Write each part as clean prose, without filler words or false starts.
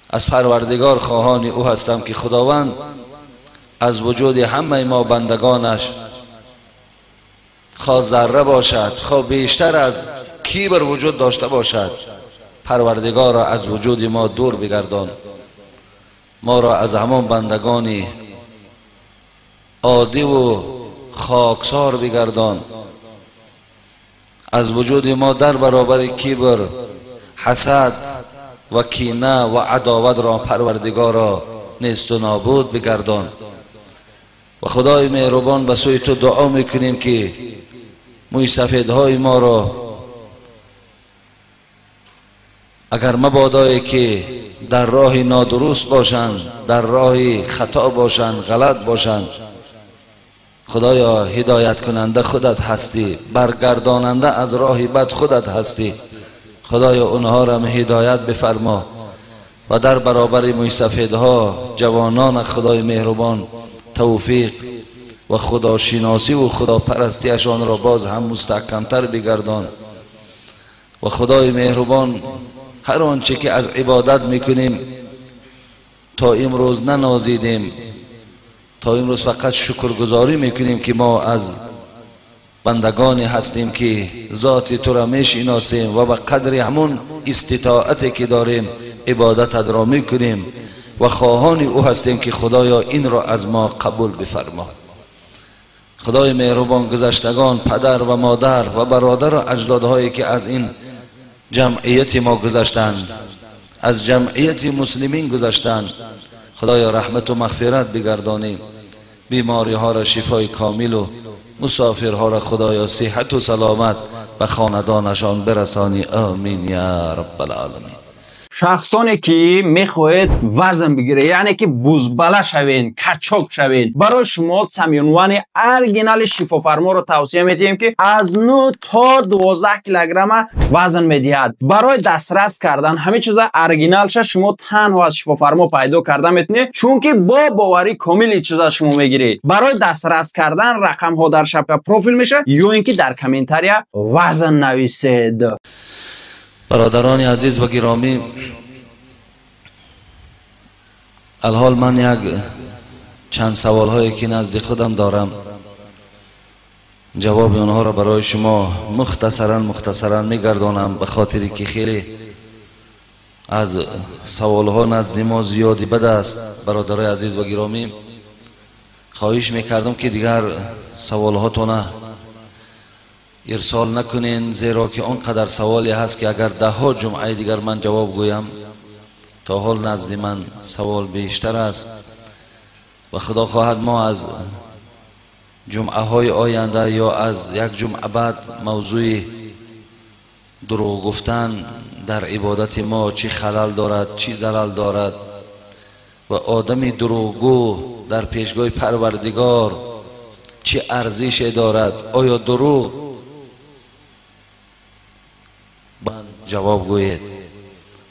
از پروردگار خواهان او هستم که خداوند از وجود همه ما بندگانش خواه ذره باشد خواه بیشتر از کیبر وجود داشته باشد، پروردگار را از وجود ما دور بگردان، ما را از همان بندگانی عادی و خاکسار بگردان، از وجود ما در برابر کیبر، حسد و کینه و عداوت را پروردگار را نیست و نابود بگردان. و خدای مهربان به سوی تو دعا میکنیم که موی سفیدهای ما را اگر مبادایی که در راه نادرست باشند، در راه خطا باشند، غلط باشند، خدایا هدایت کننده خودت هستی، برگرداننده از راه بد خودت هستی، خدایا اونها را هدایت بفرما و در برابر موی سفیدها جوانان خدای مهربان توفیق و خداشناسی و خداپرستیشان را باز هم مستحکمتر بگردان. و خدای مهربان هر آنچه که از عبادت میکنیم تا امروز ننازیدیم، تا امروز فقط شکرگزاری میکنیم که ما از بندگانی هستیم که ذات تو را میشناسیم و به قدر همون استطاعتی که داریم عبادت را میکنیم و خواهان او هستیم که خدایا این را از ما قبول بفرما. خدای مهربان گذشتگان، پدر و مادر و برادر و اجدادهایی که از این جمعیت ما گذشتند، از جمعیت مسلمین گذشتند، خدایا رحمت و مغفرت بگردانیم، بیماری ها را شفای کامل و مسافرها را خدایا صحت و سلامت به خاندانشان برسانی. آمین یا رب العالمین. Шахсоне ки мехоҳед вазн бигиред, яъне ки бузбала шавен, качок шавен, барои шумо самюнвани оригинали шифофарморо тавсия медиҳем, ки аз 9 то 12 килограмма вазн медиҳад. Барои дастрас кардан ҳамин чиза оригиналша шумо танҳо аз шифофармо пайдо карда метавонед, чунки бо боварӣ комили чиза шумо мегиред. Барои дастрас кардан рақамҳо дар шапка профил мешавад ё ин ки дар комментария вазн нависед. برادران عزیز و گرامی، الحال من یک چند سوال هایی که نزد خودم دارم جواب آنها را برای شما مختصرا میگردانم، به خاطری که خیلی از سوال ها نزد ما زیادی بد است. برادرای عزیز و گرامی، خواهش میکردم که دیگر سوال هاتون ارسال نکنین، زیرا که آنقدر سوالی هست که اگر ده ها جمعه دیگر من جواب گویم تا حال نزد من سوال بیشتر است و خدا خواهد ما از جمعه های آینده یا از یک جمعه بعد موضوع دروغ گفتن در عبادت ما چی خلل دارد، چی زلل دارد و آدم دروغگو در پیشگاه پروردگار چی ارزش دارد، آیا دروغ جواب گوید.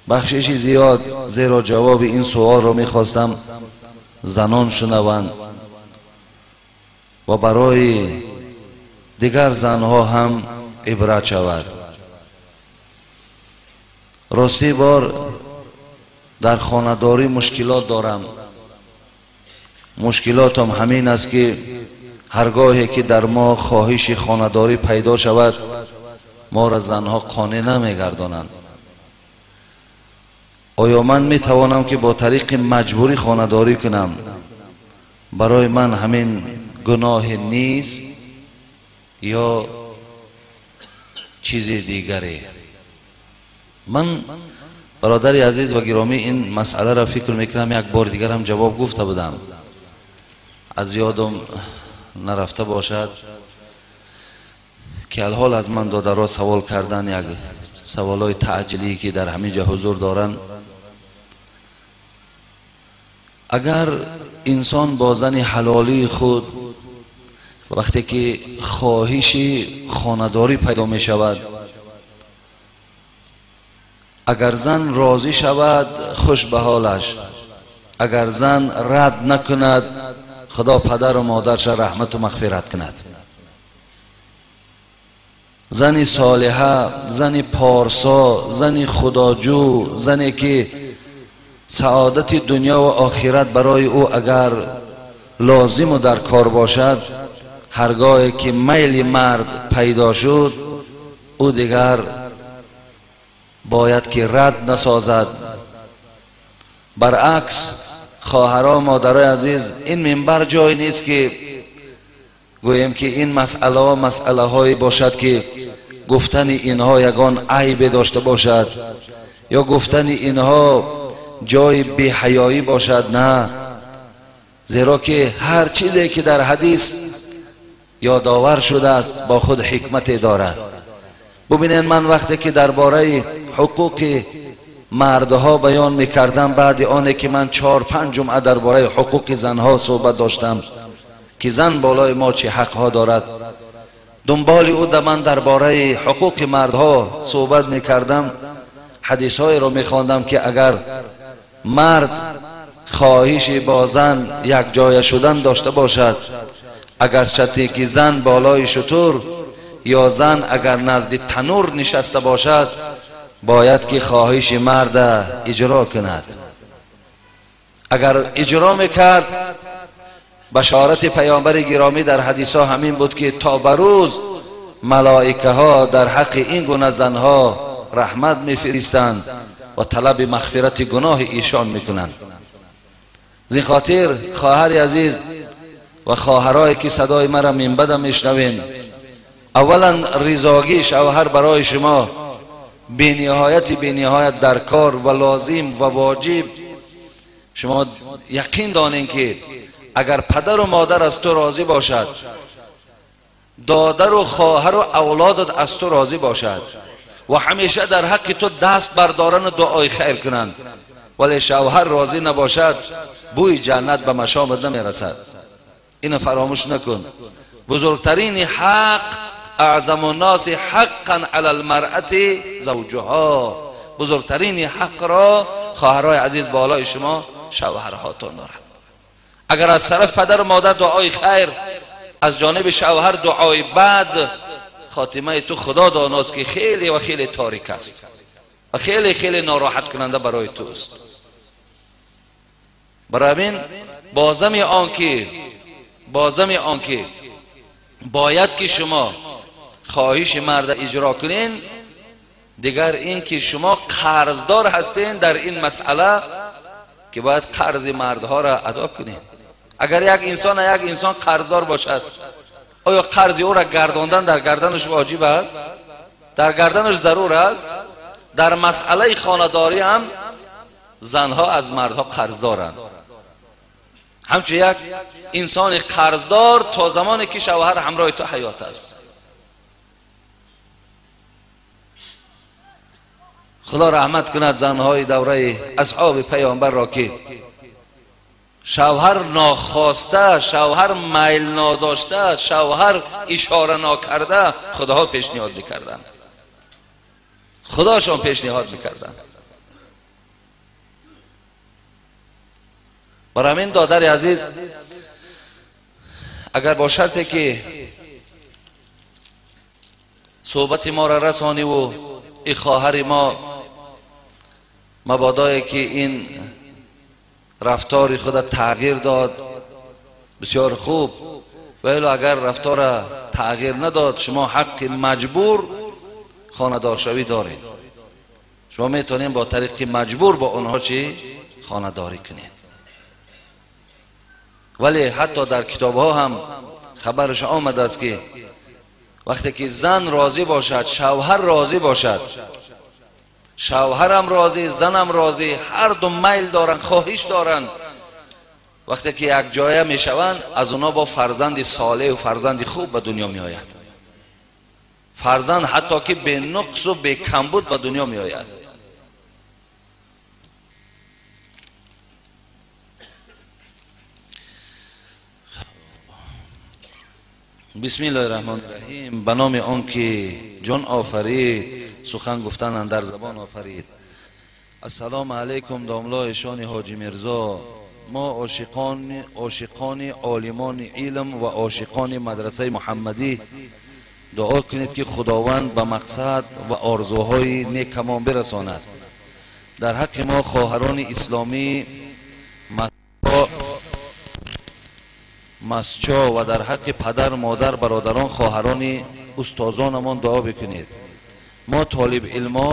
بخشش زیاد، زیرا جواب این سوال را میخواستم زنان شنوند و برای دیگر زنها هم عبرت شود. راستی بار در خانه‌داری مشکلات دارم. مشکلاتم همین است که هرگاهی که در ما خواهش خانه‌داری پیدا شود ما را زنها قانع نمیگردانند. آیا من میتوانم که با طریق مجبوری خانه‌داری کنم؟ برای من همین گناه نیست یا چیز دیگری؟ من برادر عزیز و گرامی این مسئله را فکر میکنم یک بار دیگر هم جواب گفته بودم، از یادم نرفته باشد که الحال از من دادرها سوال کردن، یک سوالای تعجیلی که در همین جا حضور دارن. اگر انسان با زن حلالی خود وقتی که خواهش خانه‌داری پیدا می شود، اگر زن راضی شود خوش به حالش، اگر زن رد نکند خدا پدر و مادرش رحمت و مغفرت کند. زن صالحه، زن پارسا، زن خداجو، زنی که سعادت دنیا و آخرت برای او اگر لازم و در کار باشد، هرگاه که میل مرد پیدا شد او دیگر باید که رد نسازد. برعکس خواهرها مادرای عزیز، این منبر جای نیست که گوییم که این مسئله مسئله های باشد که گفتن اینها یگان عیب داشته باشد یا گفتن اینها جای بی‌حیایی باشد. نه، زیرا که هر چیزی که در حدیث یادآور شده است با خود حکمت دارد. ببینید من وقتی که درباره حقوق مردها بیان میکردم، بعد آنه که من 4-5 جمعه درباره حقوق زنها صحبت داشتم که زن بالای ما چه حقها دارد، دنبال او در من درباره حقوق مردها صحبت میکردم، حدیث های رو میخواندم که اگر مرد خواهش با زن یک جای شدن داشته باشد، اگر چتی که زن بالای شتر یا زن اگر نزد تنور نشسته باشد، باید که خواهش مرد اجرا کند. اگر اجرا میکرد، بشارت پیامبر گرامی در حدیث ها همین بود که تا به روز ملائکه ها در حق این گونه زنها رحمت میفرستند و طلب مغفرت گناه ایشان میکنند. از این خاطر خواهر عزیز و خواهرایی که صدای مرا منبر میشنوین، اولا رضاگی شوهر برای شما بی نهایت در کار و لازم و واجب. شما یقین دانین که اگر پدر و مادر از تو راضی باشد، دادر و خواهر و اولادت از تو راضی باشد و همیشه در حق تو دست بردارن و دعای خیر کنند، ولی شوهر راضی نباشد، بوی جنت به مشامت نمیرسد. اینو فراموش نکن. بزرگترین حق، اعظم الناس حقا علی المرأة زوجها، بزرگترین حق را خواهرای عزیز بالای شما شوهرهاتون دارند. اگر از طرف پدر و مادر دعای خیر، از جانب شوهر دعای بد، خاتمه تو خدا داناست که خیلی و خیلی تاریک است و خیلی خیلی ناراحت کننده برای توست. برای همین بازم آن که باید که شما خواهش مرد اجرا کنین، دیگر این که شما قرضدار هستین در این مسئله که باید قرض مردها را ادا کنین. اگر یک انسان قرضدار باشد، آیا قرض او را گرداندن در گردنش واجب است؟ در گردنش ضرور است؟ در مسئله خانه‌داری هم زنها از مردها قرضدارند. همچون یک انسان قرضدار تا زمانی که شوهر همراه تو حیات است. خدا رحمت کند زنهای دوره اصحاب پیامبر را که شوهر ناخواسته، شوهر میل نداشته، شوهر اشاره ناکرده، خداها پیشنهاد میکردن، خداشان پیشنهاد میکردن. برای همین دادر عزیز، اگر با شرطی که صحبت ما را رسانی و ای خواهر ما مبادایی که این رفتار خود تغییر داد، بسیار خوب، ولی اگر رفتار تغییر نداد، شما حق مجبور خانه‌دار شوی دارید. شما میتونید با طریق مجبور با آنها چی خانه‌داری کنید. ولی حتی در کتاب ها هم خبرش آمده است که وقتی که زن راضی باشد، شوهر راضی باشد، شوهرم راضی، زنم راضی، هر دو میل دارن، خواهش دارن، وقتی که یک جایه میشوند، از اونا با فرزند صالح و فرزند خوب به دنیا می آید. فرزند حتی که به نقص و به کمبود به دنیا می آید. بسم الله الرحمن الرحیم. به نام آن که جان آفرید، سخن گفتن اندر زبان آفرید. السلام علیکم داملای شان حاجی میرزا. ما عاشقان عالمان علم و عاشقان مدرسه محمدی، دعا کنید که خداوند به مقصد و آرزوهای نیکمان برساند. Дар ҳаққи мо хоҳарони исломӣ масчо ва дар ҳаққи падар, модар, бародарон, хоҳарони устозонамон дуо бикунед. Мо толиби илмо,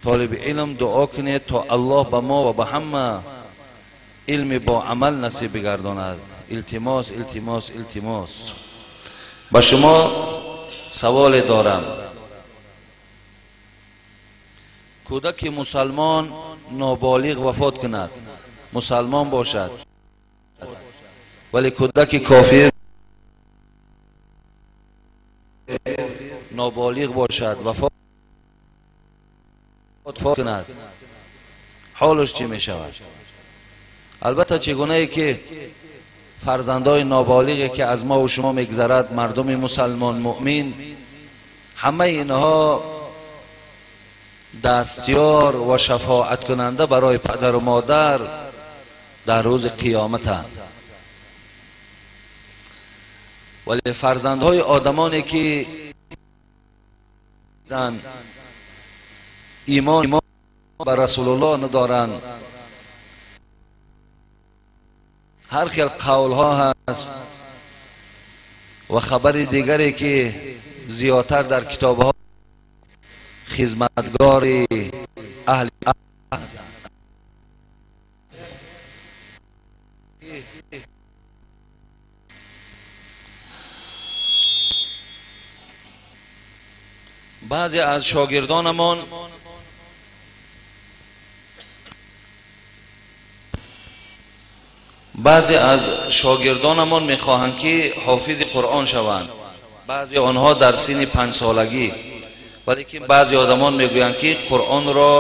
толиби илм дуо кунед то Аллоҳ ба мо ва ба ҳама илми бо амал насиб бигардонад. Илтимос, илтимос, илтимос. Ба шумо саволе дорам. Кӯдаки мусалмон ноболиғ вафот кунад, мусалмон бошад, вале кӯдаки кофир ноболиғ бошад, вафот кунад, ҳолаш чӣ мешавад? Албатта чӣ гунае ки фарзандои ноболиғе ки аз мо ва шумо мегузарад, мардуми мусалмон муъмин, ҳамаи инҳо дастёр ва шафоаткунанда барои падару модар дар рӯзи қиёматанд. Вале фарзандҳои одамоне ки имон ба Расулуллоҳ надоранд, ҳар хел қавлҳо ҳаст ва хабари дигаре ки зиёдтар дар китобҳо хизматгори аҳли баъзе аз шогирдонамон мехоҳанд ки ҳофизи Қуръон шаванд. Баъзе онҳо дар синни 5 солагӣ, валекин баъзе одамон мегӯянд ки Қуръонро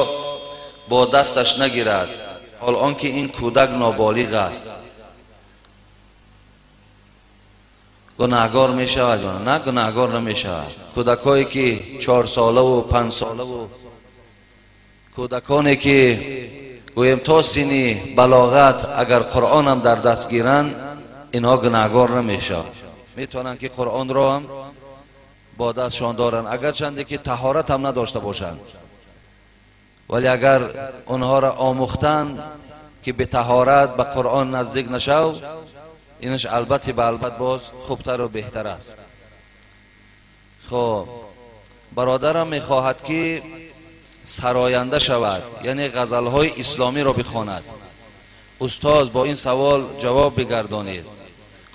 бо дасташ нагирад, ҳол он ки ин кӯдак ноболиғ аст. Гунаҳгор мешавад ё на? Гунаҳгор намешавад. Кӯдакҳое ки 4 солаву 5 солаву кӯдаконе ки гӯем то синни балоғат агар Қуръонам дар даст гиранд, инҳо гунаҳгор намешаванд. Метавонанд ки Қуръонро ҳам бо дастшон доранд, агарчанде ки таҳорат ҳам надошта бошанд, вале агар онҳоро омӯхтанд ки бе таҳорат ба Қуръон наздик нашав, инаш албатта ба албат боз хубтару беҳтар аст. Хоб, бародарам мехоҳад ки сароянда шавад, яъне ғазалҳои исломиро бихонад. Устоз, бо ин савол ҷавоб бигардонед,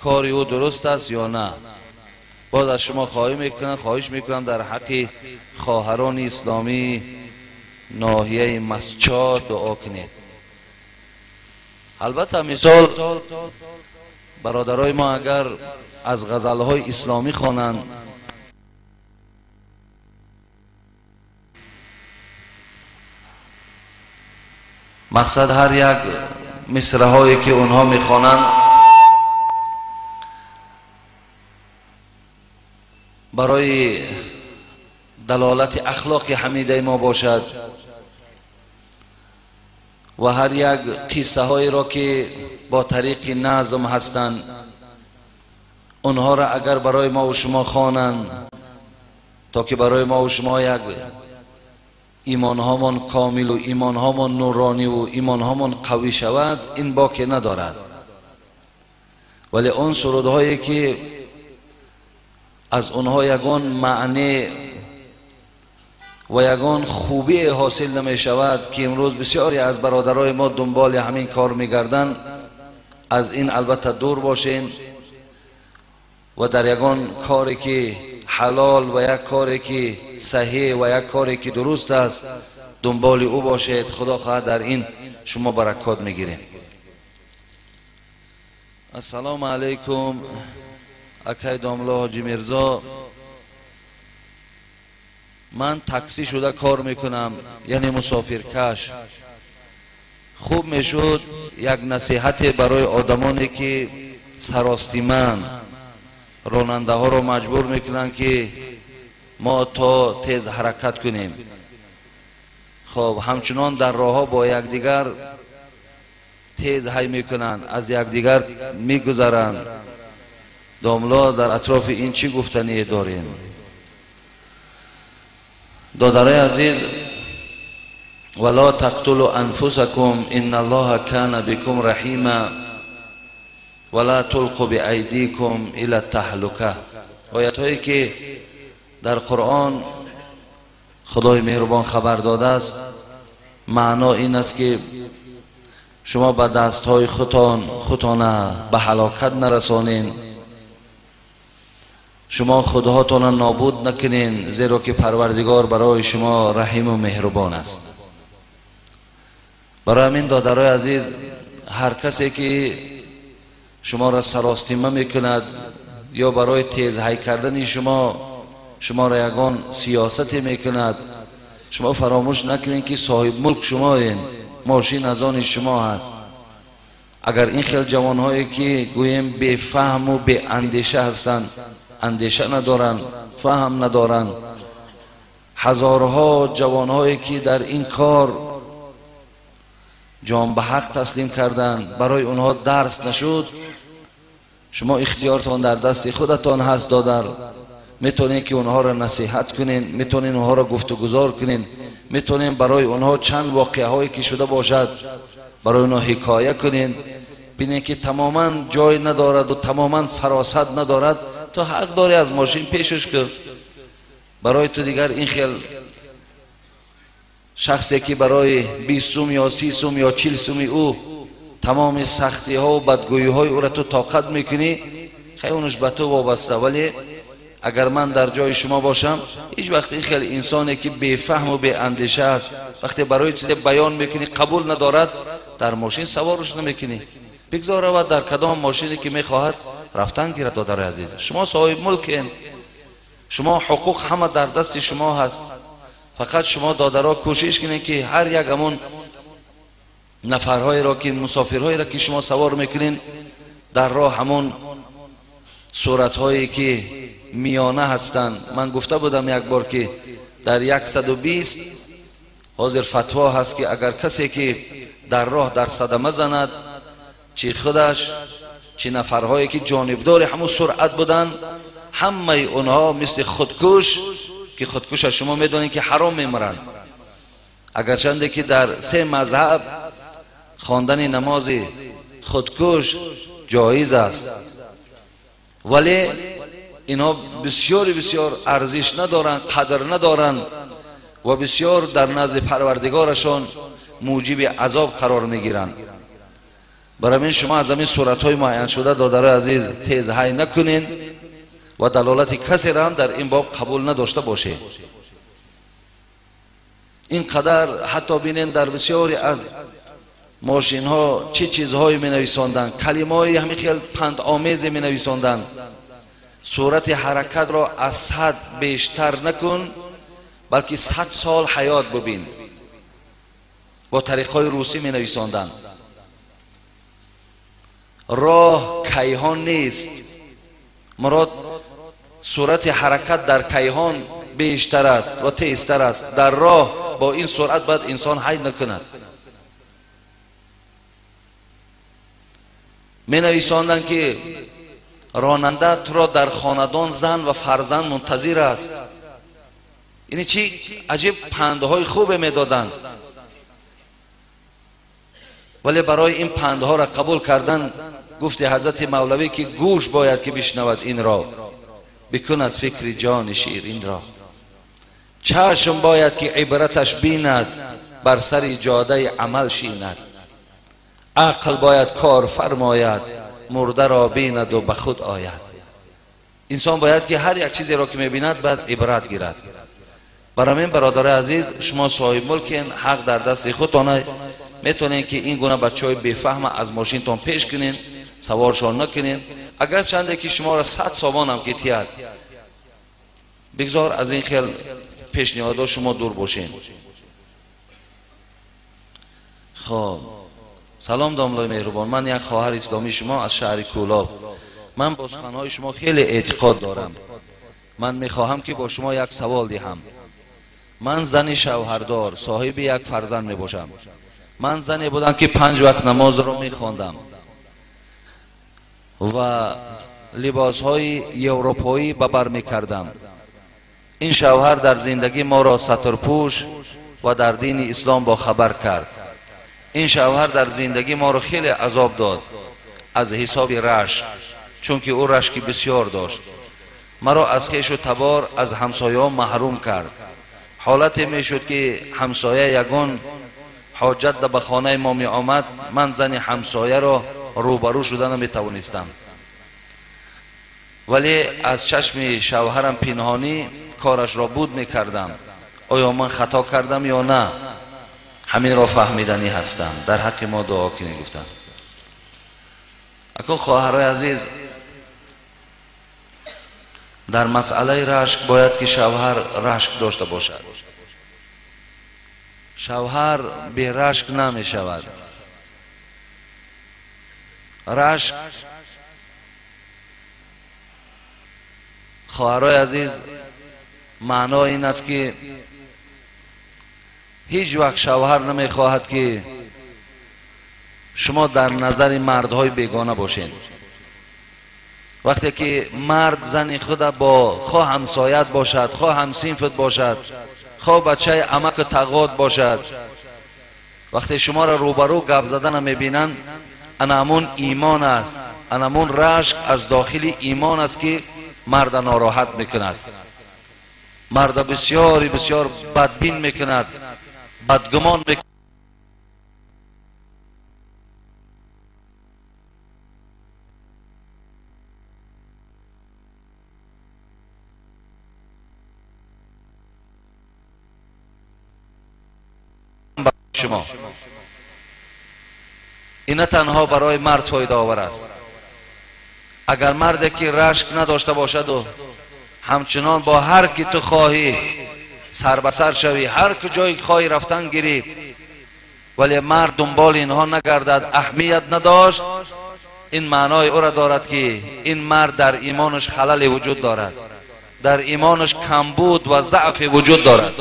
кори ӯ дуруст аст ё на? Боз аз шумо хоҳиш мекунам дар ҳаққи хоҳарони исломӣ ноҳияи Масчо дуо кунед. Албатта мисол бародарои мо агар аз ғазалҳои исломӣ хонанд, мақсад ҳар як мисраҳое ки онҳо мехонанд барои далолати ахлоқи ҳамидаи мо бошад ва ҳар як қиссаҳоеро ки бо тариқи назм ҳастанд, онҳоро агар барои мо ва шумо хонанд, то ки барои мо ва шумо як имонҳомон комилу имонҳомон нурониву имонҳомон қавӣ шавад, ин боке надорад. Вале он сурудҳое ки аз онҳо ягон маъне ва ягон хубие ҳосил намешавад, ки имрӯз бисёре аз бародарои мо дунболи ҳамин кор мегарданд, аз ин албатта дур бошем ва дар ягон коре ки ҳалол ва як коре ки саҳеҳ ва як коре ки дуруст аст дунболи ӯ бошед. Худо хоҳад дар ин шумо баракот мегиред. Ассалому алайкум, акай домло ҳоҷи Мирзо. Ман таксӣ шуда кор мекунам, яъне мусофиркаш. Хуб мешуд як насиҳате барои одамоне ки саростиманд, ронандаҳоро маҷбур мекунанд ки мо то тез ҳаракат кунем. Хоб, ҳамчунон дар роҳҳо бо якдигар тез ҳай мекунанд, аз якдигар мегузаранд. Домло, дар атрофи ин чӣ гуфтание дорем? Додарои азиз, ولا تقتلوا أنفسكم إن الله كان بكم رحيما ولا تلقوا بأيديكم إلى التهلكة. آیت هایی که در قرآن خدای مهربان خبر داده است، معنا این است که شما به دستهای خودتان به هلاکت نرسانین، شما خودهاتان را نابود نکنین، زیرا که پروردگار برای شما رحیم و مهربان است. برای همین دادرای عزیز، هر کسی که شما را سراستیمه میکند یا برای تیزهای کردن شما را یگان سیاستی میکند، شما فراموش نکنین که صاحب ملک شما این، ماشین از آن شما هست. اگر این خیل جوانهایی که گوییم بی فهم و بی اندیشه هستند، اندیشه ندارند، فهم ندارند، هزارها جوانهایی که در این کار جان به حق تسلیم کردند، برای اونها درس نشد، شما اختیارتان در دست خودتان هست دادر. میتونین که اونها را نصیحت کنین، میتونین اونها را گفتگذار کنین، میتونین برای اونها چند واقعه هایی که شده باشد برای اونها حکایه کنین، بینین که تماما جای ندارد و تماما فراست ندارد، تو حق داری از ماشین پیشش کن. برای تو دیگر این خیل شخصی که برای 20 سوم یا 30 سوم یا 40 سومی او تمام سختی ها و بدگویی های او را تو طاقت میکنی، خیلی اونش به تو وابسته. ولی اگر من در جای شما باشم، هیچ وقت این خیلی انسانی که بی فهم و بی اندیشه است، وقتی برای چیز بیان میکنی قبول ندارد، در ماشین سوارش نمیکنی، بگذار رود در کدام ماشینی که میخواهد رفتن گیرد. دادر عزیز، شما صاحب ملکین، شما حقوق همه در دست شما هست. فقط شما دادرها کوشش کنید که هر یک همون نفرهایی را که مسافرهایی را که شما سوار میکنین، در راه همون صورتهایی که میانه هستند. من گفته بودم یک بار که در 120 حاضر فتوا هست که اگر کسی که در راه در صدمه زند، چی خودش چی نفرهایی که جانبدار همون سرعت بودن، همه اونها مثل خودکش، که خودکش شما میدونین که حرام میمرن. اگرچنده که در 3 مذهب خواندن نماز خودکش جایز است، ولی اینها بسیار بسیار ارزش ندارن، قدر ندارن و بسیار در نزد پروردگارشان موجب عذاب قرار میگیرن. برای من شما از همین صورت‌های معین شده دادرای عزیز تیزهای نکنین و دلالت کسی را هم در این باب قبول نداشته باشه. اینقدر حتی بینین در بسیاری از ماشین ها چه چیزهایی می نویساندن، کلمه های همین خیلی پند آمیز می نویساندن. صورت حرکت را از 100 بیشتر نکن، بلکه 100 سال حیات ببین. با طریقای روسی می نویساندن. راه کیهان نیست، مراد صورت حرکت در کیهان بیشتر است و تیزتر است. در راه با این سرعت باید انسان حی نکند. می نویساندن که راننده تو را در خاندان زن و فرزند منتظر است. یعنی چی عجیب پندهای خوب میدادند، ولی برای این پندها را قبول کردن، گفت حضرت مولوی که گوش باید که بشنود این را، بکند فکر جان شیرین را. چشم باید که عبرتش بیند، بر سر جاده عمل شیند. عقل باید کار فرماید، مرده را بیند و به خود آید. انسان باید که هر یک چیزی را که میبیند باید عبرت گیرد. برای من برادر عزیز، شما صاحب ملکین، حق در دست خودتانه. میتونین که این گونه بچه های بفهم از ماشینتان پیش کنین، سوارشان نکنین. اگر چنده که شما را 100 سامان هم که تید، بگذار از این خیل پیشنهادها شما دور باشین. خب سلام داملای مهربان، من یک خواهر اسلامی شما از شهر کولاب. من با سخنهای شما خیلی اعتقاد دارم. من میخواهم که با شما یک سوال دهم. من زن شوهردار صاحب یک فرزند میباشم. من زنی بودم که 5 وقت نماز را میخواندم و لباسهای اروپایی ببر میکردم. این شوهر در زندگی ما را سترپوش و در دین اسلام با خبر کرد. این شوهر در زندگی ما رو خیلی عذاب داد از حساب رشک، چون که او رشکی بسیار داشت. مرا از خویش و تبار، از همسایه محروم کرد. حالتی میشد که همسایه یگان حاجت به خانه ما می آمد، من زن همسایه را روبرو شده نمی توانستم، ولی از چشم شوهرم پنهانی کارش را بود می کردم. آیا من خطا کردم یا نه؟ همین را فهمیدنی هستم. در حق ما دعا کنی. گفتم اکنون خواهرای عزیز، در مسئله رشک باید که شوهر رشک داشته باشد. شوهر به رشک نمی شود. رشک خواهرای عزیز معنا این است که هیچ وقت شوهر نمی خواهد که شما در نظر مردهای بیگانه باشین. وقتی که مرد زن خود با خواه همسایت باشد، خواه همصنفت باشد، خواه بچه عمک و تقاد باشد، وقتی شما را روبرو گپ زدن میبینن، انامون ایمان است، انامون رشک از داخل ایمان است که مرد ناراحت میکند، مرد بسیار بسیار بدبین میکند، بدگمان میکند. شما این نه تنها برای مرد فایده آور است. اگر مردی که رشک نداشته باشد و همچنان با هر کی تو خواهی سر به سر شوی، هر کجای خواهی رفتن گیری، ولی مرد دنبال اینها نگردد، اهمیت نداشت، این معنای او را دارد که این مرد در ایمانش خلل وجود دارد، در ایمانش کمبود و ضعف وجود دارد.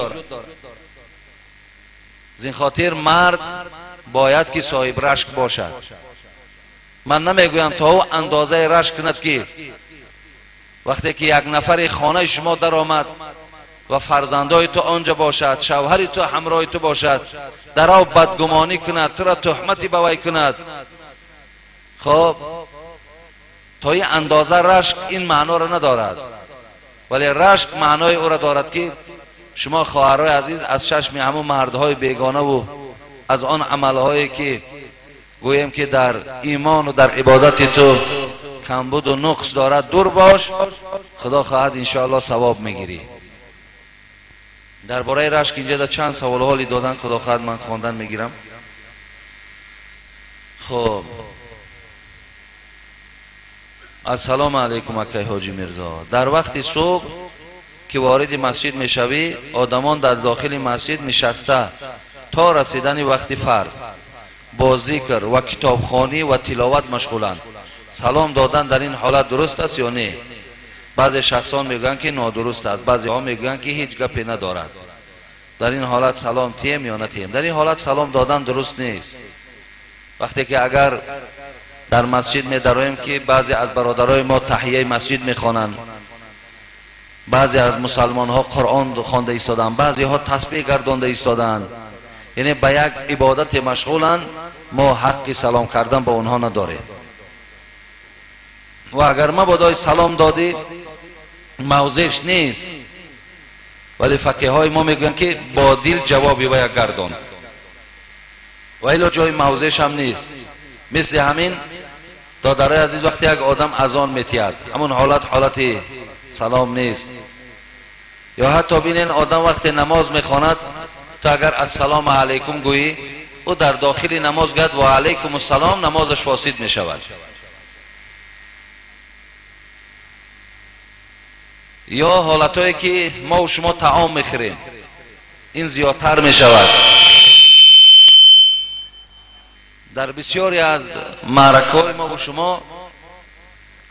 از این خاطر مرد باید که صاحب رشک باشد. من نمیگویم تا او اندازه رشک کند که وقتی که یک نفر خانه شما در آمد و فرزندای تو آنجا باشد، شوهر تو همراه تو باشد، در او بدگمانی کند، تو را تهمتی به وی کند، خب تا این اندازه رشک این معنا را ندارد، ولی رشک معنای او را دارد که شما خواهرای عزیز از چشم همون مردهای بیگانه و از آن عملهایی که گوییم که در ایمان و در عبادت تو کمبود و نقص دارد دور باش، خدا خواهد انشاءالله ثواب میگیری. درباره رشک اینجا در چند سوال حالی دادن، خدا خواهد من خواندن میگیرم. خب السلام علیکم اکای حاجی میرزا. در وقت صبح که وارد مسجد میشوی، آدمان در داخل مسجد نشسته تا رسیدن وقت فرض با ذکر و کتابخوانی و تلاوت مشغولند. سلام دادن در این حالت درست است یا نه؟ بعضی شخصان میگن که نادرست است، بعضی ها میگن که هیچ گپی ندارد. در این حالت سلام تیم یا نتیم؟ در این حالت سلام دادن درست نیست. وقتی که اگر در مسجد می درویم که بعضی از برادرای ما تحیه مسجد میخوانند، بعضی از مسلمان ها قرآن خوانده ایستادند، بعضی ها تسبیح گردانده ایستادند، یعنی به یک عبادت مشغولند، ما حق سلام کردن به اونها نداریم. و اگر ما بادای سلام دادی موضعش نیست، ولی فقیه های ما میگوین که با دل جوابی و یک گردان، و الا جای موضعش هم نیست. مثل همین دادرای عزیز وقتی یک آدم اذان میتید، همون حالت حالت سلام نیست. یا حتی بینین آدم وقتی نماز میخواند، تو اگر السلام علیکم گویی، او در داخل نماز گفت و علیکم السلام، نمازش فاسد میشود. یا حالتهایی که ما و شما طعام میخوریم، این زیادتر میشود. در بسیاری از معرکه‌های ما و شما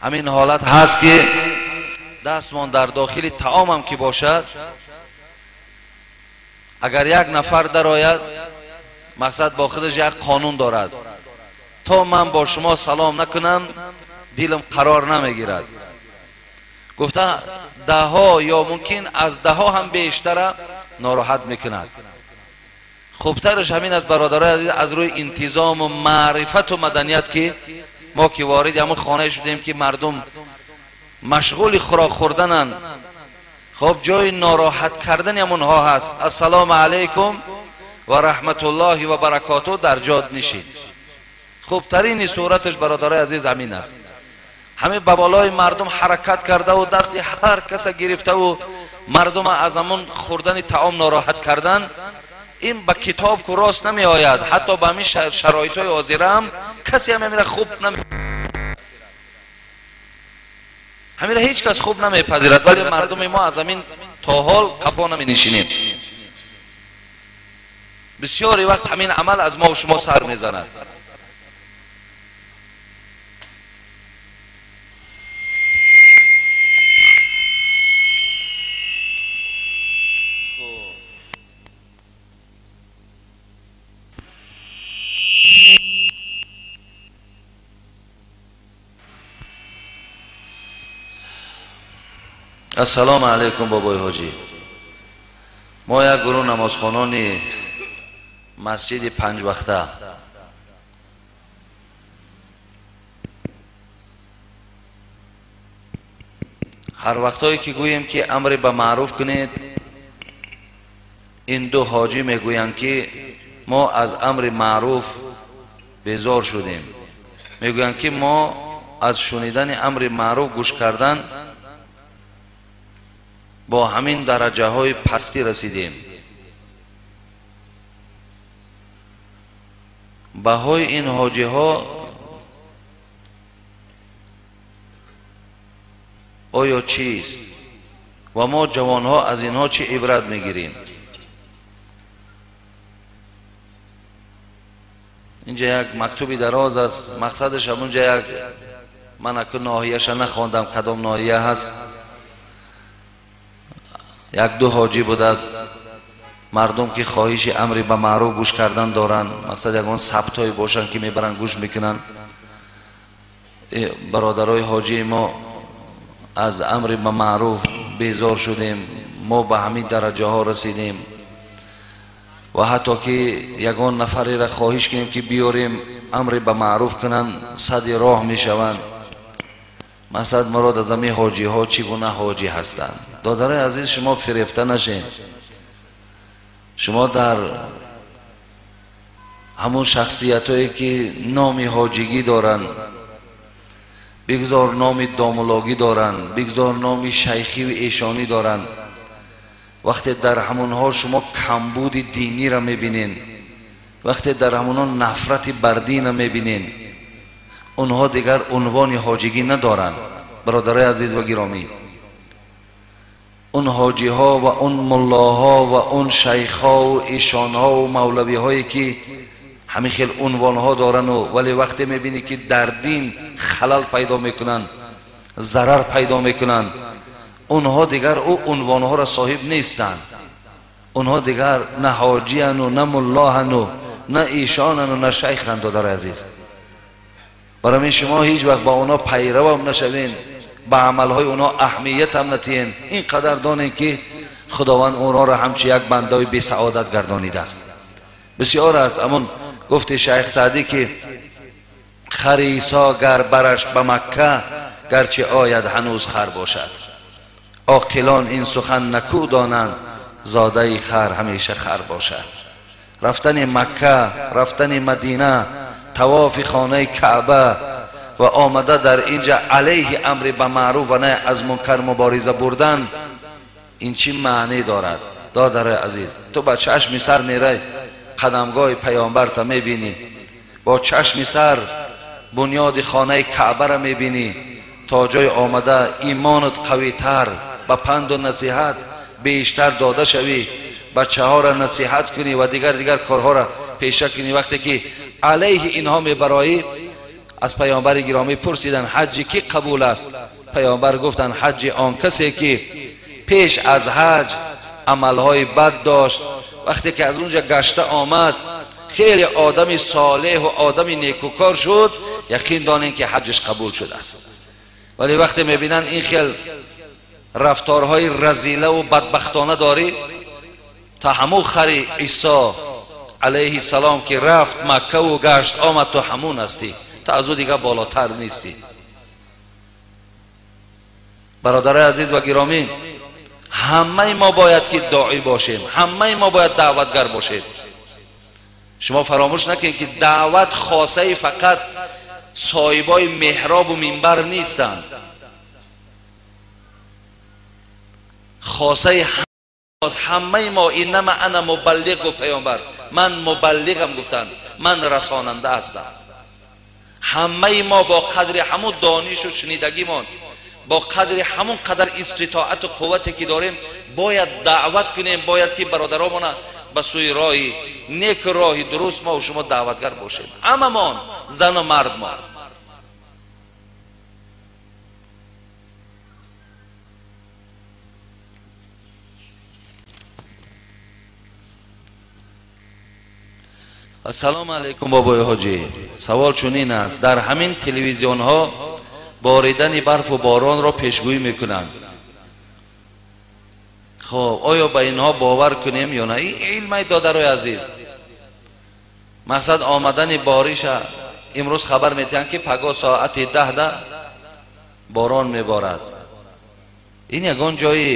همین حالت هست که دستمان در داخل طعام هم که باشد، اگر یک نفر درآید، مقصد با خودش یک قانون دارد، تا من با شما سلام نکنم دلم قرار نمیگیرد. گفته ده ها یا ممکن از ده ها هم بیشتر ناراحت میکند. Хубтараш ҳамин аст бародарои азиз, аз рӯи интизому маърифату маданият ки мо ки вориди ҳамон хонае шудем ки мардум машғули хӯрок хӯрдананд, хоб ҷои нороҳат кардани ҳамонҳо ҳаст. Ассалому алайкум ва раҳматуллоҳи ва баракоту, дар ҷод нишин. Хубтарини сураташ бародарои азиз ҳамин аст. Ҳамин ба болои мардум ҳаракат кардаву дасти ҳар каса гирифтаву мардума аз ҳамон хӯрдани таом нороҳат кардан, ин ба китоб ку рост намеояд. Ҳатто ба ҳамин шароитҳои ҳозира ҳам касе ҳам ҳаминро хуб наме, ҳаминро ҳеҷ кас хуб намепазирад. Вале мардуми мо аз ҳамин то ҳол қафо наменишинем. Бисёре вақт ҳамин амал аз мо шумо сар мезанад. Ассалому алайкум бобои ҳоҷӣ. Мо як гурӯҳ намозхонони масҷиди панҷвақта ҳар вақтҳое ки гӯем ки амре ба маъруф кунед, ин ду ҳоҷӣ мегӯянд ки мо аз амри маъруф безор шудем. Мегӯянд ки мо аз шунидани амри маъруф гӯш кардан бо ҳамин дараҷаҳои пастӣ расидем. Баҳои ин ҳоҷиҳо оё чист ва мо ҷавонҳо аз инҳо чӣ ибрат мегирем? Инҷа як мактуби дароз аст, мақсадаш ҳамунҷа як, ман аку ноҳияша нахондам кадом ноҳия ҳаст. Як ду ҳоҷӣ будааст, мардум ки хоҳиши амри ба маъруф гӯш кардан доранд, мақсад ягон сабтҳое бошанд ки мебаранд гӯш мекунанд. Бародарои ҳоҷии мо аз амри ба маъруф безор шудем, мо ба ҳамин дараҷаҳо расидем ва ҳатто ки ягон нафареро хоҳиш кунем ки биёрем амри ба маъруф кунанд, сади роҳ мешаванд. Мақсад мурод аз ҳамин ҳоҷиҳо чӣ гуна ҳоҷӣ ҳастанд? Додарои азиз, шумо фирефта нашед. Шумо дар ҳамон шахсиятҳое ки номи ҳоҷигӣ доранд, бигзор номи домулогӣ доранд, бигзор номи шайхиву эшонӣ доранд, вақте дар ҳамонҳо шумо камбуди диниро мебинед, вақте дар ҳамонҳо нафрати бар динро мебинед, онҳо дигар унвони ҳоҷигӣ надоранд. Бародарои азиз ва гиромӣ, он ҳоҷиҳо ва он муллоҳо ва он шайхҳову эшонҳову мавлавиҳое ки ҳамин хел унвонҳо дорану, вале вақте мебинӣ ки дар дин халал пайдо мекунанд, зарар пайдо мекунанд, онҳо дигар ӯ унвонҳоро соҳиб нестанд. Онҳо дигар на ҳоҷияну, на муллоҳану, на эшонану, на шайханд. Додари азиз, барои ҳамин шумо ҳеҷ вақт ба онҳо пайравам нашавед, ба амалҳои онҳо аҳамиятам натиҳед. Ин қадар донед ки худованд онҳоро ҳамчун як бандаи бесаодат гардонидааст. Бисёр аст ҳамон гуфти шайх Саъдӣ ки хар Исо гар бараш ба Макка, гарчи ояд ҳанӯз хар бошад. Оқилон ин сухан накӯ донанд, зодаи хар ҳамеша хар бошад. Рафтани Макка, рафтани Мадина, тавофи хонаи Каъба ва омада дар инҷа алайҳи амри ба маъруф ва наҳй аз мункар мубориза бурдан, ин чӣ маъне дорад? Додари азиз, ту ба чашми сар мерай, қадамгоҳи паёмбарта мебинӣ, бо чашми сар бунёди хонаи Каъбаро мебинӣ, то ҷой омада имонат қавитар, ба панду насиҳат бештар дода шавӣ, бачаҳоро насиҳат кунӣ ва дигар дигар корҳоро пеша кунӣ. Вақте ки алайҳи инҳо мебароӣ, аз паёмбари гиромӣ пурсиданд ҳаҷи кӣ қабул аст? Паёмбар гуфтанд ҳаҷи он касе ки пеш аз ҳаҷ амалҳои бад дошт, вақте ки аз унҷа гашта омад хеле одами солеҳу одами некукор шуд, яқин донем ки ҳаҷаш қабул шудааст. Вале вақте мебинанд ин хел рафторҳои разилаву бадбахтона дорӣ, та ҳамун хари Исо алайҳи салом ки рафт Макка ва гашт омад, ту ҳамун ҳастӣ, ту аз ӯ дига болотар нестӣ. Бародарои азиз ва гиромӣ, ҳамаи мо бояд ки доӣ бошем, ҳамаи мо бояд даъватгар бошем. Шумо фаромӯш накунед ки даъват хосаи фақат соҳибои меҳробу минбар нестанд, хосаи ҳамаи мо. Иннама ана мубаллиғ, гуфт паёмбар, ман мубаллиғам гуфтанд, ман расонанда ҳастам. Ҳамаи мо бо қадри ҳамун донишу шунидагимон, бо қадри ҳамун қадар иститоату қуввате ки дорем, бояд даъват кунем, бояд ки бародаромона ба сӯи роҳи нек, роҳи дуруст мо шумо даъватгар бошем, ҳамамон, зану мард мо. Ассалому алайкум бобои ҳоҷӣ. Савол чунин аст: дар ҳамин телевизионҳо боридани барфу боронро пешгӯӣ мекунанд. Хоб, оё ба инҳо бовар кунем ё на? Ин илмай, додарои азиз. Мақсад омадани бориша имрӯз хабар метиҳанд ки пагоҳ соати 10 борон меборад. Ин ягон ҷои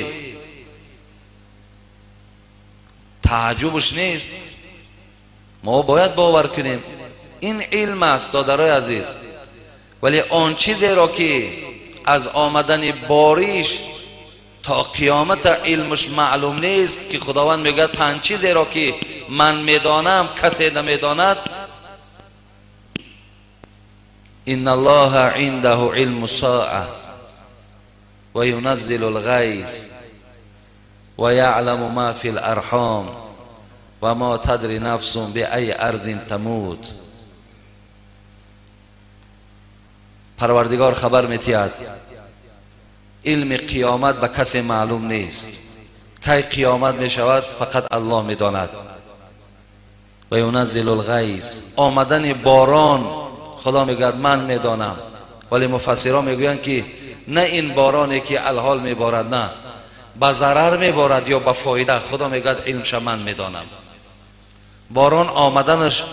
тааҷҷубш нест, мо бояд бовар кунем. Ин илм аст, додарои азиз. Вале он чизеро ки аз омадани бориш то қиёмат илмаш маълум нест, ки Худованд мегӯяд панҷ чизеро ки ман медонам касе намедонад. Инна Аллоҳа индаҳу илму соа ва юназзилу лғайс ва яъламу ма фи ларҳом ва ма тадри нафсун биайи арзин тамут. Парвардигор хабар метиҳад илми қиёмат ба касе маълум нест. Кай қиёмат мешавад фақат Аллоҳ медонад. Ва юназзилу лғайс, омадани борон Худо мегӯяд ман медонам. Вале муфассирон мегӯянд ки на ин бороне ки алҳол меборад, на ба зарар меборад ё ба фоида. Худо мегӯяд илмша ман медонам. Борон омаданаш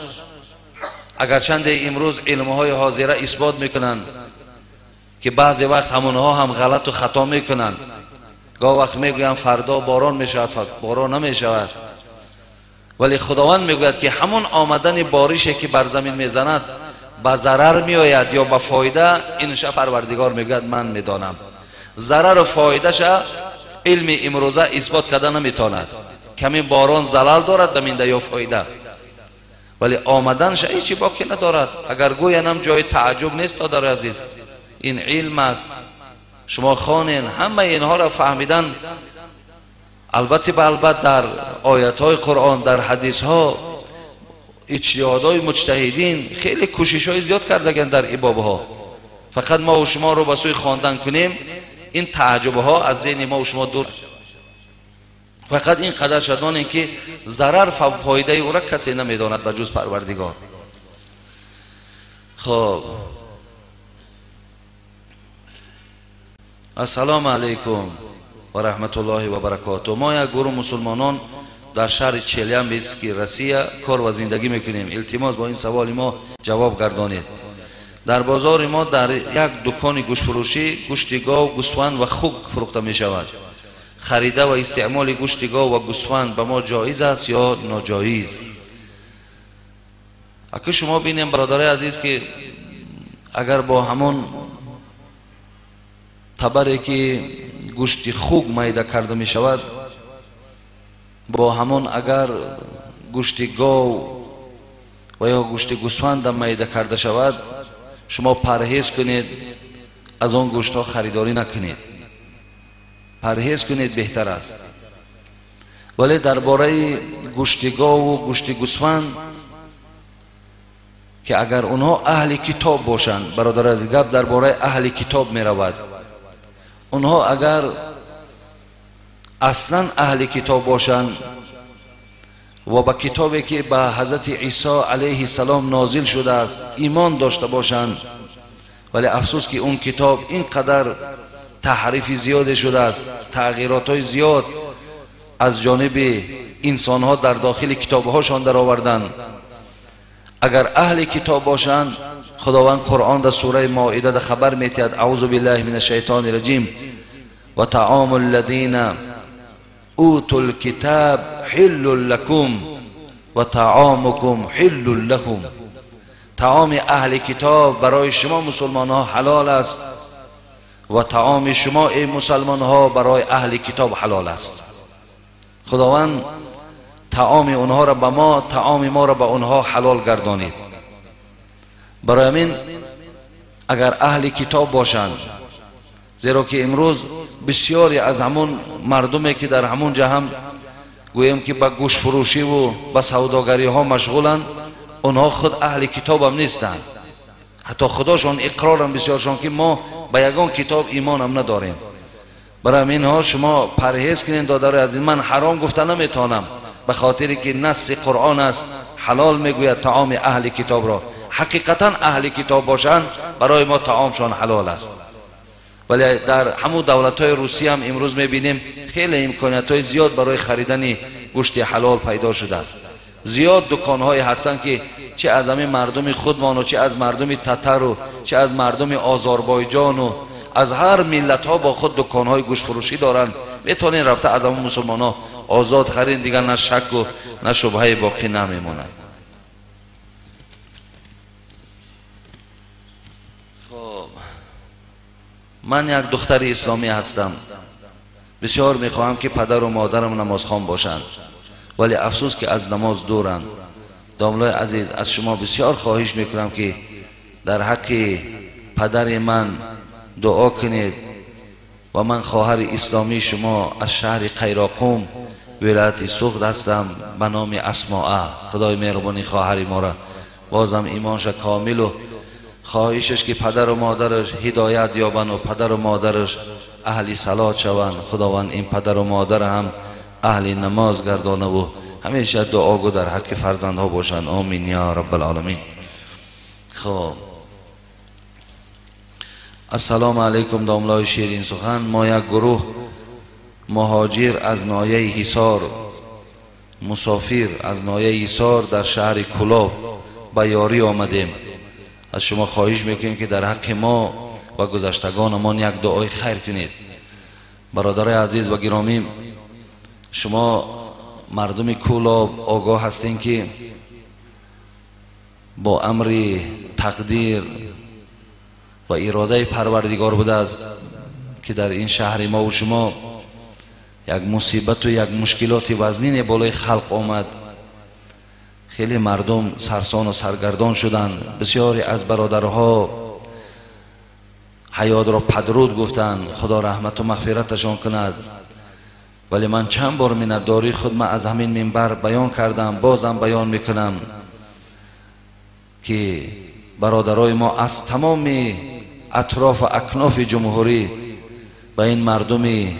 агарчанде имрӯз илмҳои ҳозира исбот мекунанд ки баъзе вақт ҳамонҳо ҳам ғалату хато мекунанд. Гоҳ вақт мегӯянд фардо борон мешавад, борон намешавад. Вале Худованд мегӯяд ки ҳамон омадани борише ки бар замин мезанад ба зарар меояд ё ба фоида, инша Парвардигор мегӯяд ман медонам. Зарару фоидаша илми имрӯза исбот карда наметавонад. Ками борон залал дорад заминда ё фоида, вале омаданша ҳеҷ боке надорад. Агар гӯянам ҷои тааҷҷуб нест, додари азиз. Ин илм аст, шумо хонен, ҳамаи инҳоро фаҳмидан. Албатта ба албат дар оятҳои Қуръон, дар ҳадисҳо иҷтиҳодҳои муҷтаҳидин хеле кӯшишҳои зиёд кардаганд дар ин бобҳо. Фақат мо шуморо ба сӯи хондан кунем, ин тааҷҷубҳо аз зеҳни мо шумо дур. Фақат ин қадар шадонем ки зарар фоидаи ӯро касе намедонад ба ҷуз Парвардигор. Хоб, ассалому алайкум ва раҳматуллоҳи ва баракоту. Мо як гурӯҳ мусулмонон дар шаҳри Челябински Россия кор ва зиндагӣ мекунем. Илтимос бо ин саволи мо ҷавоб гардонед. Дар бозори мо дар як дукони гӯштфурӯшӣ гӯшти гов, гӯсфанд ва хук фурӯхта мешавад. Харида ва истеъмоли гӯшти гов ва гӯсфанд ба мо ҷоиз аст ё ноҷоиз? Ака шумо бинем, бародарои азиз, ки агар бо ҳамон табаре ки гӯшти хук майда карда мешавад, бо ҳамон агар гӯшти гов ва ё гӯшти гӯсфанда майда карда шавад, шумо парҳез кунед, аз он гӯштҳо харидорӣ накунед. Парҳез кунед беҳтар аст. Вале дар бораи гӯшти гову гӯшти гӯсфанд ки агар онҳо аҳли китоб бошанд, бародар азиз, гап дар бораи аҳли китоб меравад. Онҳо агар аслан аҳли китоб бошанд ва ба китобе ки ба ҳазрати Исо алайҳи салом нозил шудааст имон дошта бошанд, вале афсӯс ки он китоб ин қадар таҳрифи зиёде шудааст, тағйиротҳои зиёд аз ҷониби инсонҳо дар дохили китобҳошон дароварданд. Агар аҳли китоб бошанд, Худованд Қуръон дар сураи Моида дар хабар метиҳад: аъузу биллаҳи мин ашшайтони раҷим, ва таому аллазина утул китаб ҳиллун лакум ва таомукум ҳиллун лаҳум. Таоми аҳли китоб барои шумо мусулмонҳо ҳалол аст ва таоми шумо эй мусулмонҳо барои аҳли китоб ҳалол аст. Худованд таоми онҳоро ба мо, таоми моро ба онҳо ҳалол гардонид. Барои ҳамин агар аҳли китоб бошанд, зеро ки имрӯз бисёре аз ҳамон мардуме ки дар ҳамон ҷа ҳам гӯем ки ба гӯштфурӯшиву ба савдогариҳо машғуланд, онҳо худ аҳли китобам нестанд. Ҳатто худошон иқрорам бисёршон ки мо ба ягон китоб имонам надорем. Барои ҳаминҳо шумо парҳез кунед додарои азиз. Ман ҳаром гуфта наметавонам, ба хотире ки насси Қуръон аст, ҳалол мегӯяд таоми аҳли китобро. Ҳақиқатан аҳли китоб бошанд, барои мо таомшон ҳалол аст. Вале дар ҳамун давлатҳои Русия ҳам имрӯз мебинем хеле имкониятҳои зиёд барои харидани гӯшти ҳалол пайдо шудааст. Зиёд дуконҳое ҳастанд ки чӣ аз ҳамин мардуми худмону, чӣ аз мардуми татару, чӣ аз мардуми Озарбойҷону, аз ҳар миллатҳо бо худ дуконҳои гӯштфурӯшӣ доранд. Метавонед рафта аз ҳамун мусулмонҳо озод харид, дигар на шакку на шубҳае боқӣ намемонад. Хоб, ман як духтари исломӣ ҳастам. Бисёр мехоҳам ки падару модарам намозхон бошанд, вале афсӯс ки аз намоз дуранд. Домлои азиз, аз шумо бисёр хоҳиш мекунам ки дар ҳаққи падари ман дуо кунед ва ман хоҳари исломии шумо аз шаҳри Қайроқум, вилояти Суғд ҳастам, ба номи Асмоа. Худои меҳрубони хоҳари моро бозам имонша комилу хоҳишаш ки падару модараш ҳидоят ёбанд ва падару модараш аҳли салот шаванд. Худованд ин падару модар ҳам аҳли намоз гардонаву ҳамеша дуогӯ дар ҳаққи фарзандҳо бошанд. Омин ё раббалоламин. Хоб, ассалому алайкум домлои ширин сухан. Мо як гурӯҳ муҳоҷир аз ноҳияи Ҳисор, мусофир аз ноҳияи Ҳисор дар шаҳри Кулоб ба ёрӣ омадем. Аз шумо хоҳиш мекунем ки дар ҳаққи мо ва гузаштагонамон як дуои хайр кунед. Бародарои азиз ва гиромӣ, шумо мардуми Кулоб огоҳ ҳастем ки бо амри тақдир ва иродаи Парвардигор будааст ки дар ин шаҳри мо ва шумо як мусибату як мушкилоти вазнине болои халқ омад. Хеле мардум сарсону саргардон шуданд. Бисёре аз бародарҳо ҳаётро падруд гуфтанд, Худо раҳмату мағфираташон кунад. Вале ман чанд бор миннатдории худ ман аз ҳамин минбар баён кардам, бозам баён мекунам ки бародарои мо аз тамоми атрофу акнофи ҷумҳурӣ ба ин мардуми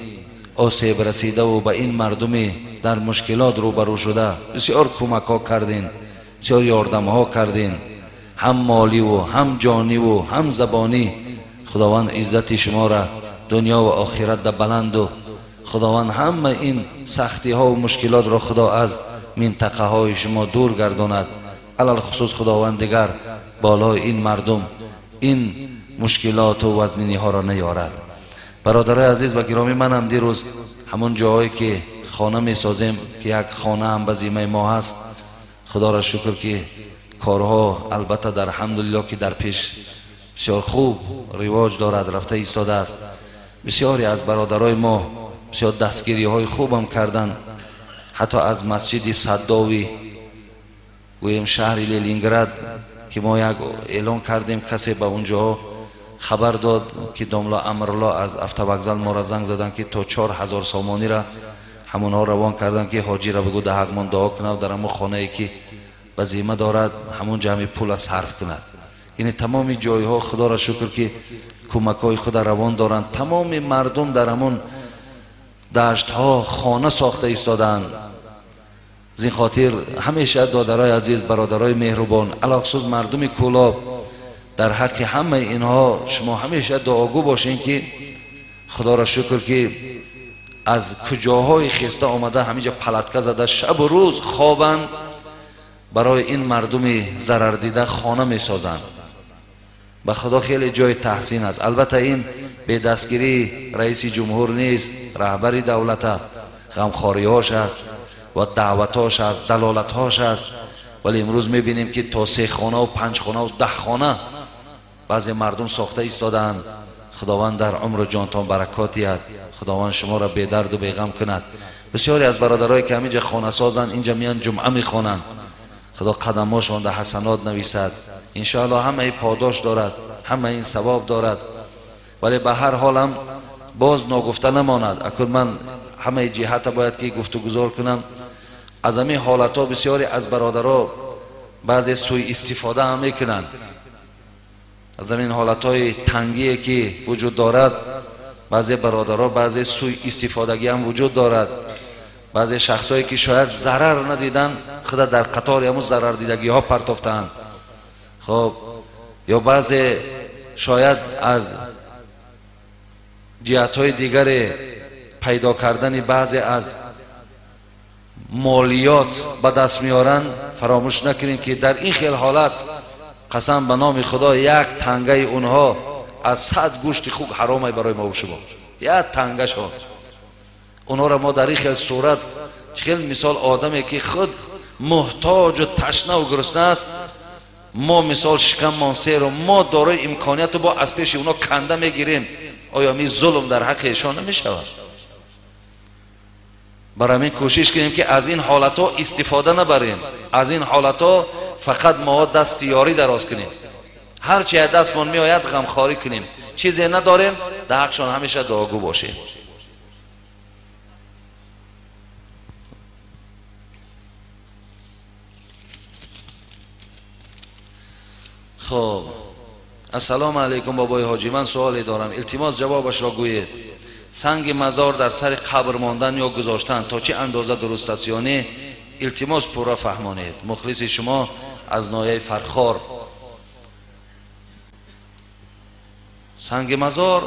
осеб расидаву ба ин мардуми дар мушкилот рӯбарӯ шуда бисёр кӯмакҳо кардин, бисёр ёрдамҳо кардин, ҳам моливу ҳам ҷониву ҳам забонӣ. Худованд иззати шуморо дунё ва охират да баланду Худованд ҳама ин сахтиҳо ва мушкилотро Худо аз минтақаҳои шумо дур гардонад. Алалхусус Худованд дигар болои ин мардум ин мушкилоту вазниниҳоро наёрад. Бародарои азиз ва гиромӣ, манам дирӯз ҳамон ҷоҳое ки хона месозем, ки як хона ҳам ба зимаи мо ҳаст, Худоро шукр ки корҳо албатта дар ҳамдулилло ки дар пеш бисёр хуб ривоҷ дорад, рафта истодааст. Бисёре аз бародарои мо бисёр дастгириҳои хубам карданд. Ҳатто аз масҷиди Саддовӣ, гӯем шаҳри Ленинград, ки мо як эълон кардем, касе ба онҷоҳо хабар дод ки домло Амрулло аз автовокзал моро занг заданд ки то 4000 сомониро ҳамонҳо равон карданд ки ҳоҷиро бигӯ дар ҳақмон дуо кунад, дар ҳамон хонае ки ба зимма дорад ҳамон ҷамъи пула сарф кунад. Яъне тамоми ҷойҳо Худоро шукр ки кӯмакҳои худа равон доранд. Тамоми мардум дар ҳамон даштҳо хона сохта истодаанд. Аз ин хотир ҳамеша додарои азиз, бародарои меҳрубон, алахусус мардуми Кулоб, дар ҳаққи ҳамаи инҳо шумо ҳамеша дуогӯ бошед ки Худоро шукр ки аз куҷоҳои хеста омада ҳаминҷа палатка зада шабу рӯз хобанд, барои ин мардуми зарардида хона месозанд. Ба Худо хеле ҷои таҳсин аст. Албатта ин бедастгирии раиси ҷумҳур нест, раҳбари давлата, ғамхориҳош аст ва даъватҳош аст, далолатҳош аст. Вале имрӯз мебинем ки то 3 хонаву 5 хонаву 10 хона баъзе мардум сохта истодаанд. Худованд дар умру ҷонтон баракот диҳад, Худованд шуморо бедарду беғам кунад. Бисёре аз бародарое ки ҳаминҷа хонасозанд, инҷа меянд ҷумъа мехонанд. Худо қадамҳошон дар ҳасанот нависад. Иншоаллоҳ ҳамаи подош дорад, ҳама ин савоб дорад. Вале ба ҳар ҳолам боз ногуфта намонад. Акун ман ҳамаи ҷиҳата бояд ки гуфтугузор кунам. Аз ҳамин ҳолатҳо бисёре аз бародаро баъзе сӯи истифода ҳам мекунанд. Аз ҳамин ҳолатҳои тангие ки вуҷуд дорад, баъзе бародаро баъзе сӯи истифодагӣ ҳам вуҷуд дорад. Баъзе шахсҳое ки шояд зарар надиданд, худа дар қатори ҳамун зарардидагиҳо партофтаанд. Хоб, ё баъзе шояд аз ҷиҳатҳои дигаре пайдо кардани баъзе аз молиёт ба даст меоранд. Фаромӯш накунем ки дар ин хел ҳолат қасам ба номи Худо як тангаи онҳо аз 100 гӯшти хук ҳаромай барои мо шумо. Як тангашон онҳоро мо дар ин хел сурат, хел мисол одаме ки худ муҳтоҷу ташнаву гурусна аст, мо мисол шикаммон серу мо дорои имконияту бо аз пеши онҳо канда мегирем. Оё ми зулм дар ҳаққи эшон намешавад? Бар ҳамин кӯшиш кунем ки аз ин ҳолатҳо истифода набарем. Аз ин ҳолатҳо фақат мо дасти ёрӣ дароз кунем. Ҳарчи аз дастмон меояд ғамхорӣ кунем. Чизе надорем, дар ҳақшон ҳамеша дуогӯ бошем. Хоб, ассалому алайкум бобои ҳоҷӣ, ман суоле дорам, илтимос ҷавобашро гӯед. Санги мазор дар сари қабр мондан ё гузоштан то чӣ андоза дуруст аст ё не? Илтимос пурра фаҳмонед. Мухлиси шумо аз ноҳияи Фархор. Санги мазор,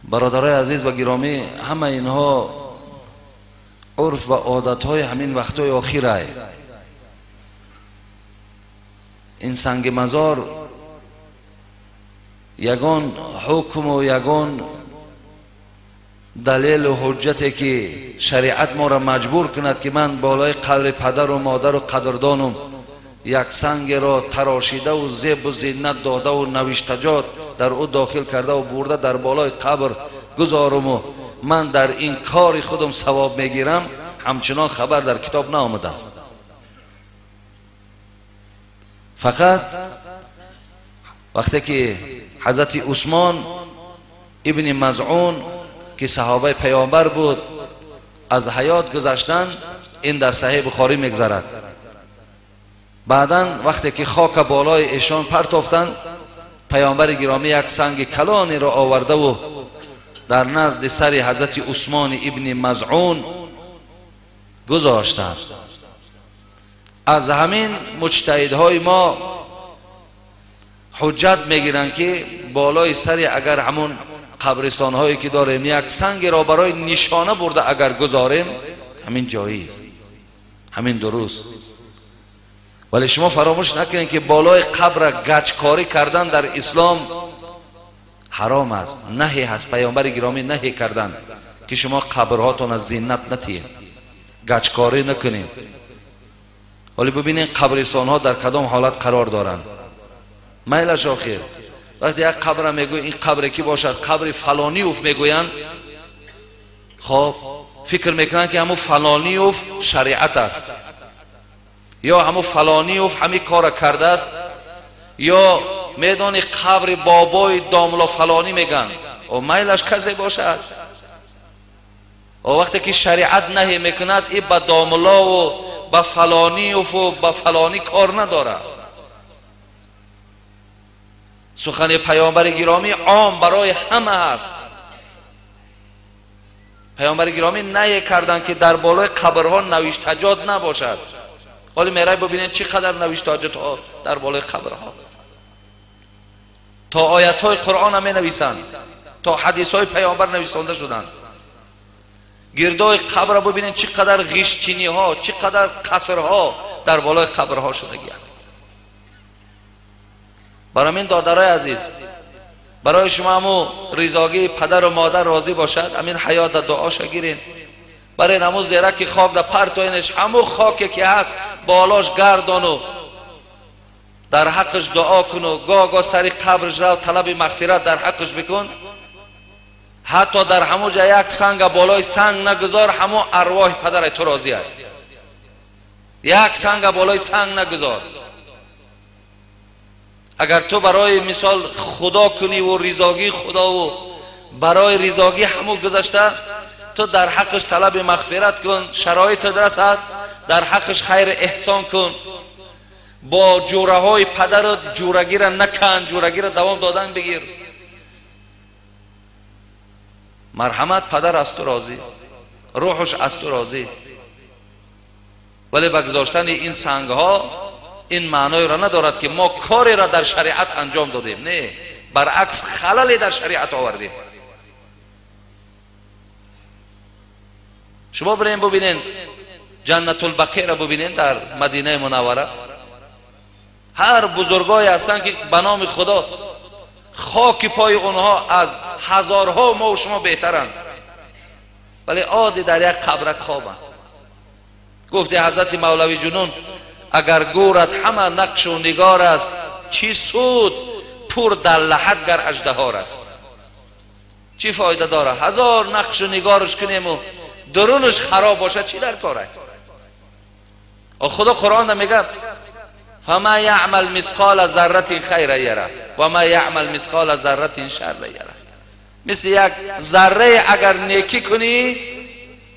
бародарои азиз ва гиромӣ, ҳама инҳо урф ва одатҳои ҳамин вақтҳои охирай. Ин санги мазор ягон ҳукму ягон далелу ҳуҷҷате ки шариат моро маҷбур кунад ки ман болои қабри падару модару қадрдонум як сангеро тарошидаву зебу зинат додаву навиштаҷот дар ӯ дохил кардаву бурда дар болои қабр гузоруму ман дар ин кори худам савоб мегирам, ҳамчунон хабар дар китоб наомадааст. Фақат вақте ки ҳазрати Усмон ибни Мазъун ки саҳобаи паёмбар буд аз ҳаёт гузаштанд, ин дар Саҳеҳи Бухорӣ мегзарад. Баъдан вақте ки хока болои эшон партофтанд, паёмбари гиромӣ як санги калонеро овардаву дар назди сари ҳазрати Усмони ибни Мазъун гузоштанд. Аз ҳамин муҷтаҳидҳои мо ҳуҷҷат мегиранд ки болои сари агар ҳамун қабристонҳое ки дорем як сангеро барои нишона бурда агар гузорем, ҳамин ҷоиз, ҳамин дуруст. Вале шумо фаромӯш накунед ки болои қабра гаҷкорӣ кардан дар ислом ҳаром аст, наҳӣ ҳаст. Паёмбари гиромӣ наҳӣ карданд ки шумо қабрҳотон зинат натиҳед, гаҷкорӣ накунед. Ҳоле бибинед қабристонҳо дар кадом ҳолат қарор доранд. Майлаш охир вақте як қабра мегӯ, ин қабре ки бошад, қабри фалониюф мегӯянд, хоб фикр мекунанд ки ҳамун фалониюф шариат аст, ё ҳамун фалониюф ҳамин кора кардааст, ё медони қабри бобои домло фалонӣ мегӯянд. О майлаш касе бошад. О вақте ки шариат наҳӣ мекунад, и ба домлову ба фалониюфу ба фалонӣ кор надорад. Сухани паёмбари гиромӣ ом барои ҳама аст. Паёмбари гиромӣ наҳӣ карданд ки дар болои қабрҳо навиштаҷот набошад. ҳоле мерай бибинед чӣ қадар навиштаҷотҳо дар болои қабрҳо, то оятҳои Қуръон ҳам менависанд. то ҳадисҳои паёмбар нависонда шуданд. Гирдои қабрро бибинед, чӣ қадар ғиштчиниҳо, чӣ қадар қасрҳо дар болои қабрҳо шудагианд. Барои ин додарои азиз, барои шумо ҳаму ризогии падару модар розӣ бошад, ҳамин ҳаёт дар дуоша гирен. Барои ҳаму зераки хок дар партоинаш, ҳаму хоке ки ҳаст болош гардону дар ҳаққаш дуо куну, гоҳ-гоҳ сари қабраш рав талаби мағфират дар ҳаққаш бикун. Ҳатто дар ҳамун ҷа як санга болои санг нагузор, ҳамун арвоҳи падарай ту розӣ аст. Як санга болои санг нагузор. Агар ту барои мисол худо куниву ризогии худову барои ризогӣ ҳамун гузашта, ту дар ҳаққаш талаби мағфират кун, шароитат расад, дар ҳаққаш хайр эҳсон кун. Бо ҷӯраҳои падарат ҷӯрагиро накан, ҷӯрагиро давом додан бигир. Марҳамат, падар аз ту розӣ, рӯҳаш аз ту розӣ. Вале ба гузоштани ин сангҳо ин маъноеро надорад ки мо кореро дар шариат анҷом додем. Не, баръакс халале дар шариат овардем. Шумо бирем бубинен ҷаннатулбақиро бубинен дар Мадинаи Мунаввара. Ҳар бузургое ҳастанд ки ба номи Худо хоки пои онҳо аз ҳазорҳо мо шумо беҳтаранд, вале одӣ дар як қабрак хобанд. Гуфти ҳазрати Мавлави Ҷунун: агар гӯрат ҳама нақшу нигор аст, чӣ суд пур дар лаҳат гар аждаҳор аст. Чӣ фоида дорад ҳазор нақшу нигорш кунему дарунаш хароб бошад, чӣ дар кор аст? Худо Қуръонда мегӯяд: فما يعمل مثقال ذرة خيرا يره و ما يعمل مثقال ذرة شرا يره. مثل یک ذره اگر نیکی کنی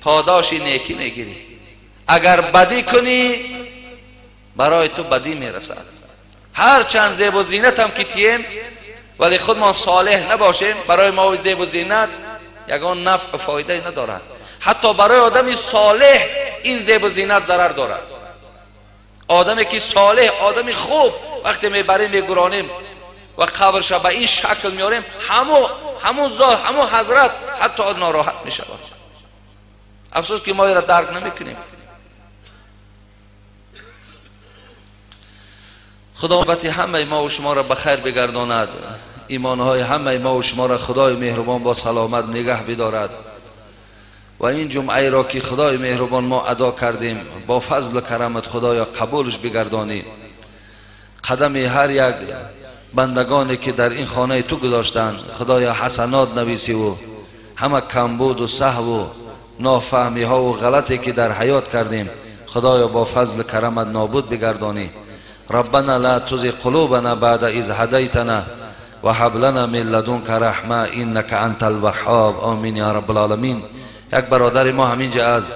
پاداش نیکی میگیری، اگر بدی کنی برای تو بدی میرسد. هر چند زیب و زینت هم که تیم ولی خود ما صالح نباشیم، برای ما زیب و زینت یگان نفع فایده ندارد. حتی برای آدم صالح این زیب و زینت ضرر دارد. آدمی که صالح، آدمی خوب، وقتی میبریم میگرانیم و قبرش به این شکل میاریم، همون ذات، همون حضرت حتی ناراحت میشود. افسوس که ما را درک نمیکنیم. خدا همه ما و شما را به خیر بگرداند، ایمانهای همه ما و شما را خدای مهربان با سلامت نگه بدارد و این جمعه را که خدای مهربان ما ادا کردیم با فضل و کرامت خدایا قبولش بگردانی. قدم هر یک بندگانی که در این خانه تو گذاشتند خدایا حسنات نویسی و همه کمبود و سهو و نافهمی ها و غلطی که در حیات کردیم خدایا با فضل و کرامت نابود بگردانی. ربنا لا تزغ قلوبنا بعد إذ هديتنا وهب لنا من لدنك رحمة إنك أنت الوهاب. آمین یا رب العالمین. یک برادر ما همینجا از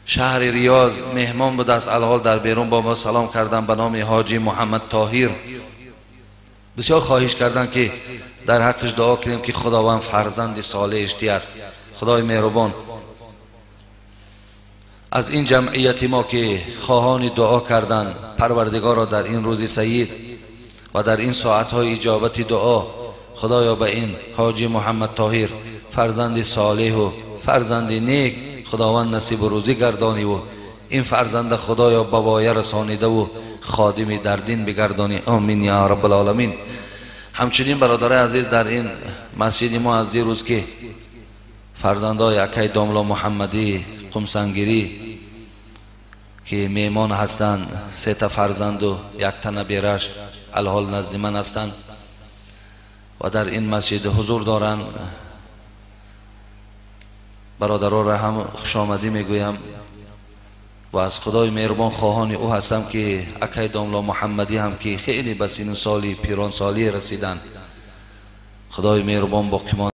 شهر ریاض مهمان بود، از الحال در بیرون با ما سلام کردن، به نام حاجی محمد طاهر. بسیار خواهش کردن که در حقش دعا کنیم که خداوند فرزند صالحش دهد. خدای مهربان از این جمعیت ما که خواهان دعا کردن، پروردگار را در این روز سعید و در این ساعتهای اجابت دعا خدایا به این حاجی محمد طاهر فرزند صالح و فرزند نیک خداوند نصیب و روزی گردانی و این فرزند خدایا به وایه رسانیده و خادم در دین بگردانی. آمین یا رب العالمین. همچنین برادرای عزیز در این مسجد ما از دیروز که فرزندای اکای داملا محمدی قمسنگیری که میمان هستند، 3 تا فرزند و 1 تا نبیرش الحال نزد من هستند و در این مسجد حضور دارند. برادران را هم خوش آمدی میگویم و از خدای مهربان خواهان او هستم که اکای داملا محمدی هم که خیلی به سن سالی پیران سالی رسیدند، خدای مهربان باقی